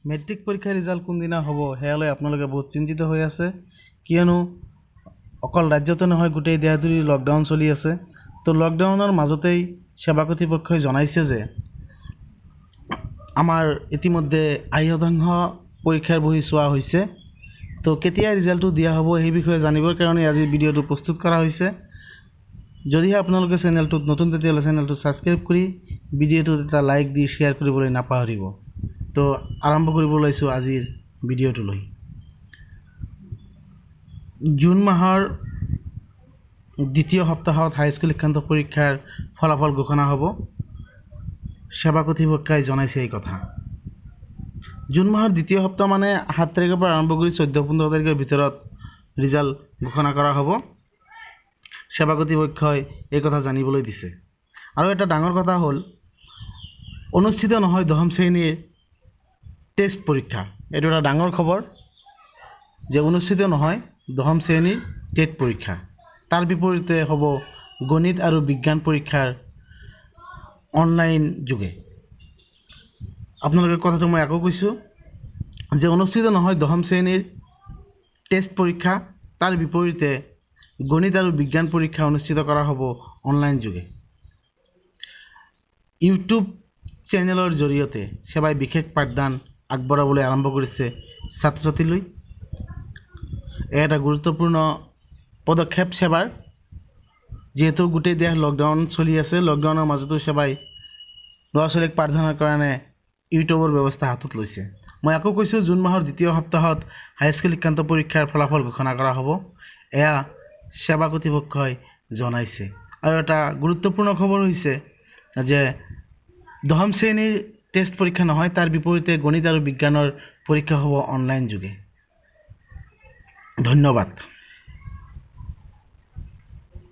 Matric পৰীক্ষাৰ result কোনদিনা হ'ব, সেয়া লৈ আপোনালোকে বহুত চিন্তিত হৈ আছে। কিয়নো অকল ৰাজ্যতে নহয়, গোটেই দেশজুৰি লকডাউন চলি আছে। তো লকডাউনৰ মাজতেই সেৱা কৰ্তৃপক্ষই জনাইছে যে আমাৰ ইতিমধ্যে 80% পৰীক্ষাৰ বহি চোৱা হৈছে। তো কেতিয়া ৰিজাল্টটো দিয়া হ'ব, সেই বিষয়ে জানিবৰ কাৰণে আজি ভিডিঅ'টো প্ৰস্তুত কৰা হৈছে। যদিহে আপোনালোকে চেনেলটোত নতুন, তেতিয়াহ'লে চেনেলটো ছাবস্ক্ৰাইব কৰি ভিডিঅ'টোত এটা লাইক দি শ্বেয়াৰ কৰিবলৈ নাপাহৰিব। তো আৰম্ভ কৰিব ওলাইছোঁ আজিৰ ভিডিঅ'টো লৈ। জুন মাহৰ দ্বিতীয় সপ্তাহত হাইস্কুল শিক্ষান্ত পৰীক্ষাৰ ফলাফল ঘোষণা হ'ব, সেৱা কৰ্তৃপক্ষই জনাইছে এই কথা। জুন মাহৰ দ্বিতীয় সপ্তাহ মানে 7 তাৰিখৰ পৰা আৰম্ভ কৰি 14-15 তাৰিখৰ ভিতৰত ৰিজাল্ট ঘোষণা কৰা হ'ব, সেৱা কৰ্তৃপক্ষই এই কথা জানিবলৈ দিছে। আৰু এটা ডাঙৰ কথা হ'ল, অনুষ্ঠিত নহয় দশম শ্ৰেণীৰ টেষ্ট পৰীক্ষা। এইটো এটা ডাঙৰ খবৰ যে অনুষ্ঠিত নহয় দশম শ্ৰেণীৰ টেট পৰীক্ষা। তাৰ বিপৰীতে হ'ব গণিত আৰু বিজ্ঞান পৰীক্ষাৰ অনলাইন যোগে। আপোনালোকে কথাটো মই আকৌ কৈছোঁ যে অনুষ্ঠিত নহয় দশম শ্ৰেণীৰ টেষ্ট পৰীক্ষা, তাৰ বিপৰীতে গণিত আৰু বিজ্ঞান পৰীক্ষা অনুষ্ঠিত কৰা হ'ব অনলাইন যোগে। ইউটিউব চেনেলৰ জৰিয়তে সেৱাই বিশেষ পাঠদান আগবঢ়াবলৈ আৰম্ভ কৰিছে ছাত্ৰ ছাত্ৰীলৈ। এয়া এটা গুৰুত্বপূৰ্ণ পদক্ষেপ সেৱাৰ। যিহেতু গোটেই দেশ লকডাউন চলি আছে, লকডাউনৰ মাজতো সেৱাই ল'ৰা ছোৱালীক পাঠদানৰ কাৰণে ইউটিউবৰ ব্যৱস্থা হাতত লৈছে। মই আকৌ কৈছোঁ, জুন মাহৰ দ্বিতীয় সপ্তাহত হাইস্কুল শিক্ষান্ত পৰীক্ষাৰ ফলাফল ঘোষণা কৰা হ'ব, এয়া সেৱা কৰ্তৃপক্ষই জনাইছে। আৰু এটা গুৰুত্বপূৰ্ণ খবৰ হৈছে যে দশম শ্ৰেণীৰ টেষ্ট পৰীক্ষা নহয়, তাৰ বিপৰীতে গণিত আৰু বিজ্ঞানৰ পৰীক্ষা হ'ব অনলাইন যোগে। ধন্যবাদ।